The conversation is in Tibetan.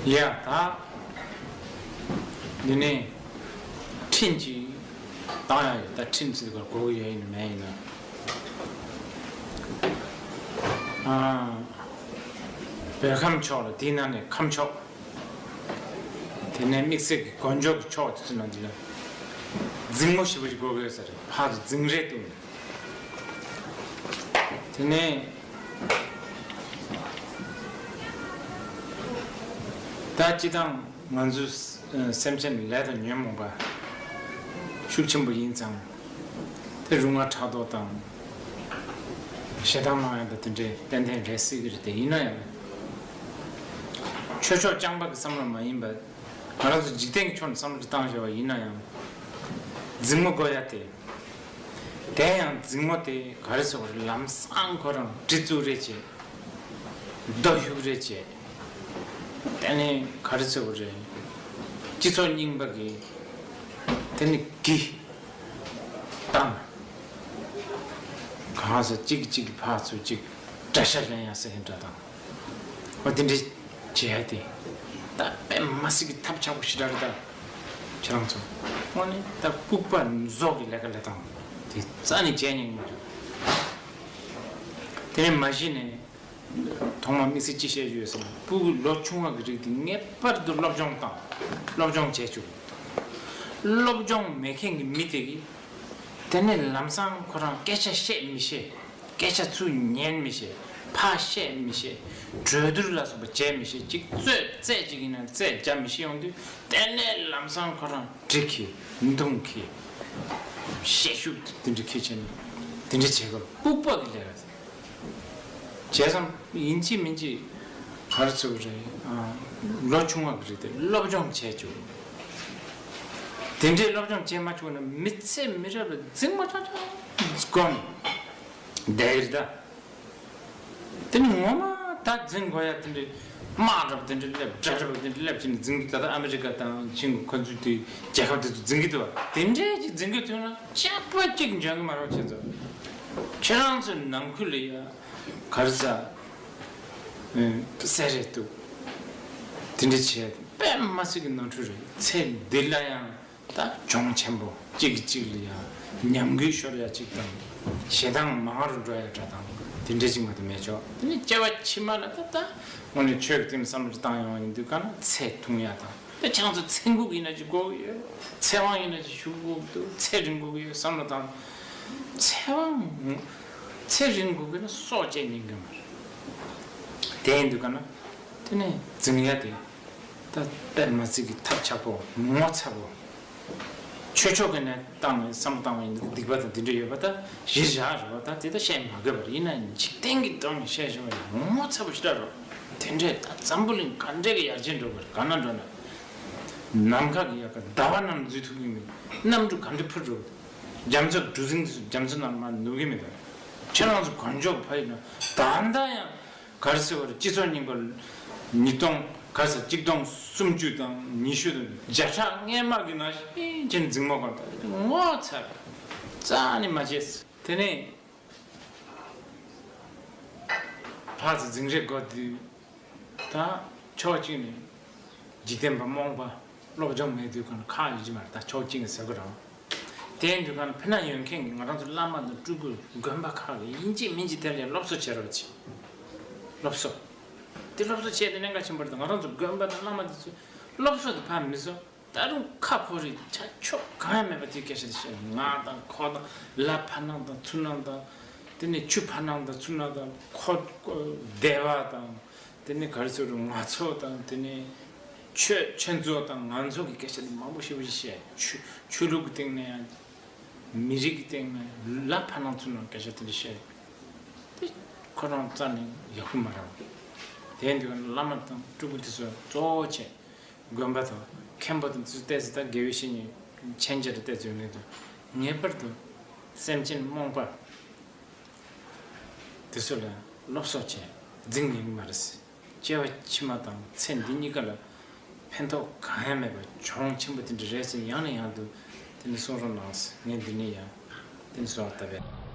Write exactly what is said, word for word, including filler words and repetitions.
ཡ་ད། འདི་ནས་འཕྲིན་གཅིག་བཏང་ཡ་ཡོད། ད་འཕྲིན་གཅིག་ག་གོ་གི་ཡོད་ཡིན་ན་མེད་ཡིན་ན། ཨ། བོད་ཁམས་ཕྱོགས་ལ་དེའི་ནང་ནས་ཁམས་ཕྱོགས། དེ་ནས་དམིགས་བསལ་གྱི་དཀོན་མཆོག་གི་ཕྱོགས་དེ་ཚོ་ནང་དེ་ལ་འཛིང་མོ་ཞེ་པོ་ཞིག་དགོས་ཀྱི་ཡོད་ས་རེད། ཕར་ཚུར་འཛིང་རེས་འདུག་དེ་ནས་ད་སྤྱི་བཏང་ང་ཚོ་སེམས་ཅན་ལས་དང་ཉོན་མོངས་པ་ཤུགས་ཆེན་པོ་ཡིན་ཙང་། དེ་རུ་ང་ཕྲག་དོག་དང་ཞེ་སྡང་མང་ཡང་དང་དེ་འདྲའི་ཏན་ཏན་རེད་སྲིད་ཀྱི་རེད། དེ་ཡིན་ན་ཡང་ཆོས་ཕྱོགས་རྐྱང་པ་གི་བསམ་བློ་མ་ཡིན་པ། ང་རང་ཚོ་འཇིག་རྟེན་གྱི་ཕྱོགས་ནས་བསམ་བློ་ཅིག་བཏང་བྱས་པ་ཡིན་ན་ཡང་། འཛིང་མོ་དགོས་ཡ་དེ། དེ་ཡང་འཛིང་མོ་དེ་ག་རེ་ཟེར་དགོས་རེད། ལམ་སང་ཁོ་རང་གྲི་བཙུགས་རེས་བྱས། རྡོ་གཡུག་རེས་བྱས། དེ་ནས་ག་རེ་ཟེར་དགོས་རེད། སྤྱི་ཚོགས་རྙིང་པ་གི་དེ་ནི་གི་བཏང་། གང་ཟེར་གཅིག་གིས་གཅིག་གི་ཕར་ཚུར་གཅིག་དགྲ་ཤ་ལེན་ཡ་ཟེར་ཡིན་འདྲ་དང་། འོ་དེ་འདྲ་བྱེད་ཡ་དེ། ད་དཔེ་མ་སྲིད་ཀྱི་ཐབས་ཆག་པོ་ཞེ་དྲག་རེད་ད། ཁྱེད་རང་ཚོ། དངོས་གནས་ད་ལྐུགས་པ་ཟོག་གི་ལས་ཀ་ལས་སྟངས་དེ་རྩ་ནས་བྱས་ཉན་གྱི་མ་རེད། དེ་ནས་མ་གཞི་ནས་ཐོག་མར་དམིགས་བསལ་ཅི་བཤད་རྒྱུ་ཡོད་ཟེར་ན། ཕྲུ་གུ་ལོ་ཆུང་བ་གི་རིགས་དེ་ངེས་པར་དུ་སློབ་སྦྱོང་བཏང་། སློབ་སྦྱོང་བྱས་བཅུག་སློབ་སྦྱོང་མེད་མཁན་གྱི་མི་དེ་གིས་དེ་ནས་ལམ་སང་ཁོ་རང་སྐད་ཆ་བཤད་མི་ཤེས། སྐད་ཆ་ཚུར་ཉན་མི་ཤེས། ཕར་བཤད་མི་ཤེས། གྲོས་བསྡུར་ལ་སོགས་པ་བྱེད་མི་ཤེས། གཅིག་རྩོད་རྩད་གཅིག་ཡིན་ན་རྩད་རྒྱག་མི་ཤེས་ཡོང་དུས། དེ་ནས་ལམ་སང་ཁོ་རང་གྲི་འཁྱེར། མདུང་འཁྱེར། ཤེད་ཤུགས་དེ་འདྲ་འཁྱེར་བྱས་ནས་དེ་འདྲ་བྱེད་སྐབས་ལྐུགས་པ་གི་ལས་ཀ་བྱས་ཙང་ཡིན་གཅིག་མིན་གཅིག་ག་རེ་ཟེར་དགོས་རེད། ཨ། ལོ་ཆུང་བ་གི་རིགས་དེ་སློབ་སྦྱོང་བྱས་བཅུག་དེ་འདྲའི་སློབ་སྦྱོང་བྱས་མ་བཅུག་ན་མི་ཚེ་མི་རབས་ལ་འཛིང་མོ་ཆུང་ཆུང་སྒོ་ནས་བསྡད་ཡོད་ད། དེ་ནི་ངོ་མ་ད་འཛིང་དགོས་ཡ་དེ་འདྲའི་དམག་འདྲ་པོ་དེ་འདྲ་སླེབས། དགྲ་འདྲ་པོ་དེ་འདྲ་སླེབས་བྱས་ནས་འཛིང་གི། ད་ལྟ་ཨ་མི་རི་ཀ་དང་ཕྱིན་གི་ཁོ་ཚོས་དེ་རྒྱལ་ཁབ་དེ་ཚོ་འཛིང་གི་འདུག་བ། དེ་འདྲའི་ཅིག་འཛིང་གི་ཐུག་ན་ཅག་པ་གཅིག་འཇོན་གི་མ་རེད། ཁྱེད་ཚོ་ཁྱེད་རང་ཚོའི་ནང་ཁུལ་ལ་ཡ་ག་རེ་ཟ་ཨེ་སེ་རེད་འདུག་དེ་འདྲ་བྱས་དཔེ་མ་སྲིད་གི་ནོར་འཁྲུལ་རེད། ཚེ་འདི་ལ་ཡང་ད་གྱོང་ཆེན་པོ། གཅིག་གིས་གཅིག་ལ་ཡང་ཉམས་རྒུད་ཤོར་ཡ་གཅིག་དང་། ཞེ་སྡང་མང་རུ་འགྲོ་ཡ་འདྲ་དང་། དེ་འདྲ་གཅིག་མ་གཏོགས་མེད་ཆོག་དེ་ནས་སྐྱེ་བ་ཕྱི་མ་ལ་ད་ལྟ་དངོས་གནས་ཆོས་ཀྱི་སྟེང་ལ་བསམ་བློ་ཅིག་བཏང་ཡོང་བ་ཡིན་དུས་ག་ན་ཚེ་ཐུང་ཡ་དང་། ད་ཁྱེད་རང་ཚོ་ཚེ་འགུག་ཡིན་ན་ཅིག་དགོས་ཀྱི་ཡོད། ཚེ་དབང་ཡིན་ན་ཅིག་ཞུ་དགོས་ཀྱི་འདུག་ཚེ་རིང་དགོས་ཀྱི་ཡོད་བསམ་བློ་བཏང་། ཚེ་དབང་། ཚེ་རིང་དགོས་ཀྱི་ན་སྲོག་བཅད་ཉན་གྱི་མ་རེད། དེ་ཡིན་དུས་ག་ན་དེ་ནས་འཛིང་ཡ་དེ། ད་དཔེ་མ་སྲིད་ཀྱི་ཐབས་ཆག་པོ་ངོ་ཚ་པོ། ཆོས་ཕྱོགས་ཀྱི་ནས་བཏང་ནས་བསམ་བློ་བཏང་བ་ཡིན་ན་སྡིག་པ་དང་དེ་འདྲ་ཡོད་པ་ད་གཞིར་བཞག་རེད་པ། ད་དེ་ད་བཤད་མ་དགོས་པ་རེད། ཡིན་ན་འཇིག་རྟེན་གྱི་ཐོག་ནས་བཤད་བཞིན་པ་ཡིན་ངོ་ཚ་པོ་ཞེ་དྲག་རེད། དེ་འདྲས་ད་འཛམ་བུ་གླིང་ག་འདྲས་ཀྱི་ཡར་རྒྱས་འགྲོ་དགོས་རེད། ག་ན་འགྲོ་ན། ནམ་མཁའ་གི་ཡ་ག་ཟླ་བ་ནང་འཛུལ་ཐུབ་ཀྱི་མེད། གནམ་གྲུ་ག་འདྲས་འཕུར་འགྲོ། རྒྱ་མཚོ་གྲུ་གཟིངས་དེ་ཚོ་རྒྱ་མཚོ་ནང་མར་ནུབ་ཀྱི་མེད་ད། ཁྱེད་རང་ཚོ་གང་མགྱོགས་ཕ་ཡིན་ན་ད་ལྟ་ཡང་། ག་རེ་ཟེར་བ་རེད། སྤྱི་ཚོགས་རྙིང་པ་ཉིས་སྟོང་ག་རེ་ཟེར་གཅིག་སྟོང་སུམ་ཅུ་དང་ཉི་ཤུ་དང་བརྒྱ་ཕྲག་སྔས་མ་གི་ནང་བཞིན་ཅན་འཛིང་མོ་གང་ལྟར་ངོ་ཚ་རྩ་ནས་མ་བྱེད། དེ་ནས་ཕར་ཚུར་འཛིང་རེས་དགོས་དུས་ད་ཕྱོགས་གཅིག་ནས་འཇིག་རྟེན་པ་རྨོངས་པ་སློབ་སྦྱོང་མེད་དུས་གང་ཁག་ཡོད་ཀྱི་མ་རེད། ད་ཕྱོགས་གཅིག་ནས་ཟེར་དགོས་རང་། དེ་ཡིན་དུས་གང་ཕི་ན་ཡོད་མཁན་གྱི་ང་རང་ཚོ་བླ་མ་དང་སྤྲུལ་སྐུ་དགོན་པ་ཁག་གིས་ཡིན་གཅིག་མིན་གཅིག་དེ་ལ་སློབ་གསོ་བྱེད་རོགས་གྱིས། སློབ་གསོ། དེ་སློབ་གསོ་བྱས་ཏེ་གནད་འགག་ཆེན་པོ་རེད། ད་ང་རང་ཚོ་དགོན་པ་དང་བླ་མ་དེ་ཚོས་སློབ་གསོ་དེ་ཕར་མི་བཟོ། ད་རུང་ཁ་ཕོ་རིགས་ཆ་ཕྱོགས་གང་ཡང་མེད་པ་དེའི་སྐད་ཆ་དེ་བཤད། ང་དང་ཁོ་དང་ལ་ཕར་སྣང་དང་ཚུར་སྣང་དང་། དེ་ནས་ཆུ་ཕར་སྣང་དང་ཚུར་སྣང་དང་ཁོ་སྡེ་བ་དང་། དེ་ནས་ག་རེ་ཟེར་རུང་ང་ཚོ་དང་། དེ་ནས་ཆོས་ཁྱེད་ཚོ་དང་ང་ཚོ་གི་སྐད་ཆ་དེ་མང་པོ་ཞེ་པོ་ཞིག་བཤད། ཆོས་ཆོས་ལུགས་ཀྱི་སྟེང་ནས་ཡང་། མི་རིགས་ཀྱི་སྟེང་ནས་ལ་ཕར་སྣང་ཚུར་སྣང་སྐད་ཆ་དེ་འདྲ་བཤད། དེ་ཁོ་རང་རྩ་ནས་ཡག་པོ་མ་རེད། དེ་འདི་བླ་མ་དང་སྤྲུལ་སྐུ་དེ་ཚོ་གཙོ་བོ་བྱས། དགོན་པ་དང་མཁན་པོ་དང་དེ་ཚོ་བལྟས་ཚེ་ད་དགེ་བའི་བཤེས་གཉེན་མཁྱེན་རྒྱ་རེ་བལྟས་ཚེ་ཡོད་ངེས་འདུག་ངེས་པར་དུ་སེམས་ཅན་རྨོངས་པ་དེ་ཚོ་ལ་སློབ་གསོ་བྱས་འཛིང་ཡོང་གི་མ་རེད། སྐྱེ་བ་ཕྱི་མ་དང་ཚེ་འདི་གཉིས་ཀ་ལ་ཕན་ཐོགས་གང་ཡང་མེད་པ་གྱོང་ཆེན་པོ་དེ་འདྲ་རེད་ཟེར་ཡང་ནས་ཡང་དུ་དེ་ནི་གསུང་རོགས་གནང་ཟེར། ངས་འདི་ནས་ཡང་དེ་ནི་གསོལ་བ་བཏབ་པས།